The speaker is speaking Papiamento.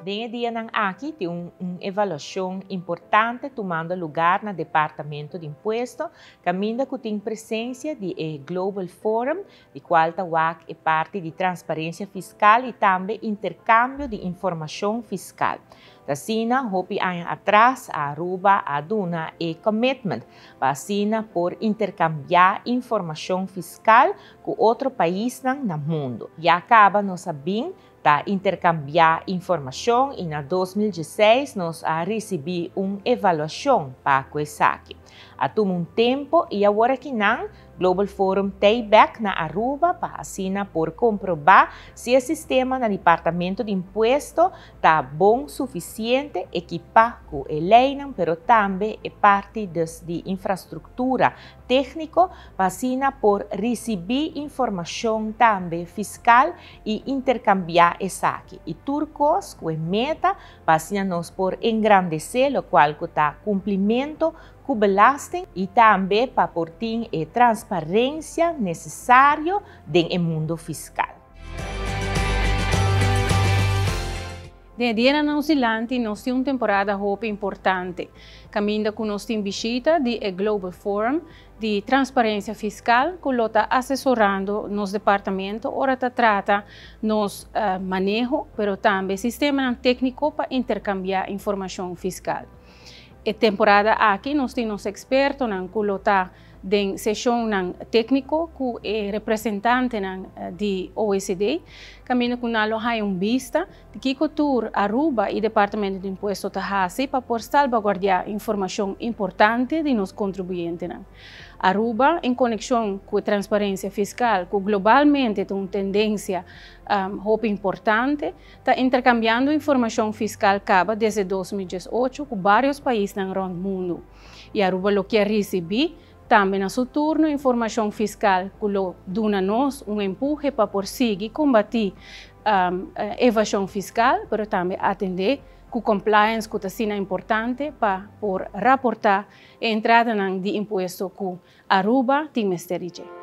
Den e dianan aki tin un evaluacion importante tumando lugar na Departamento di Impuesto, caminda cu tin presencia di e Global Forum, di cual ta wak e parti di transparencia fiscal y tambe intercambio di informacion fiscal. T'asina hopi aña atras Aruba a duna e commitment pa asina por intercambia informacion fiscal cu otro paisnan na mundo. Ya caba nos a bin ta intercambia informacion y na 2016 nos a ricibi un evaluacion pa cu esaki. A tuma un tempo y awor akinan Global Forum t'ey bek na Aruba pa asina por comproba si e sistema na Departamento di Impuesto ta bon suficiente ekipa cu e leynan pero tambe e parti dus di infrastructura tecnico pa asina por ricibi informacion tambe fiscal y intercambia esaki y tur cos cu e meta pa asina nos por engrandece locual cu ta cumplimento cu belasting y tambe pa por tin e transparencia necesario den e mundo fiscal. Den e dianan nos dilanti nos tin un temporada hopi importante, caminda cu nos tin bishita di e Global Forum di Transparencia Fiscal cu lo ta asesorando nos departamento ora ta trata nos maneho pero tambe sistemanan tecnico pa intercambia informacion fiscal. E temporada aki nos tin nos expertonan cu lo ta den sesionnan tecnico cu e representantenan di OECD, caminda cu nan lo haya un bista di kico tur Aruba y Departamento di Impuesto ta haci pa por salbaguardia informacion importante di nos contribuyentenan. Aruba, en conexion cu e transparencia fiscal cu globalmente ta un tendencia hopi importante, Ta interkambiando informashon fiskal kaba desde 2018 ku vários paisnan rònt mundu. I Aruba lo kier risibí tambe na su turno informashon fiskal ku lo duna nos un empuhe pa por sigui kombatí evashon fiskal, pero tambe atendé ku compliance ku ta asina importante pa por raportá e entradanan di impuesto ku Aruba tin mester di dje.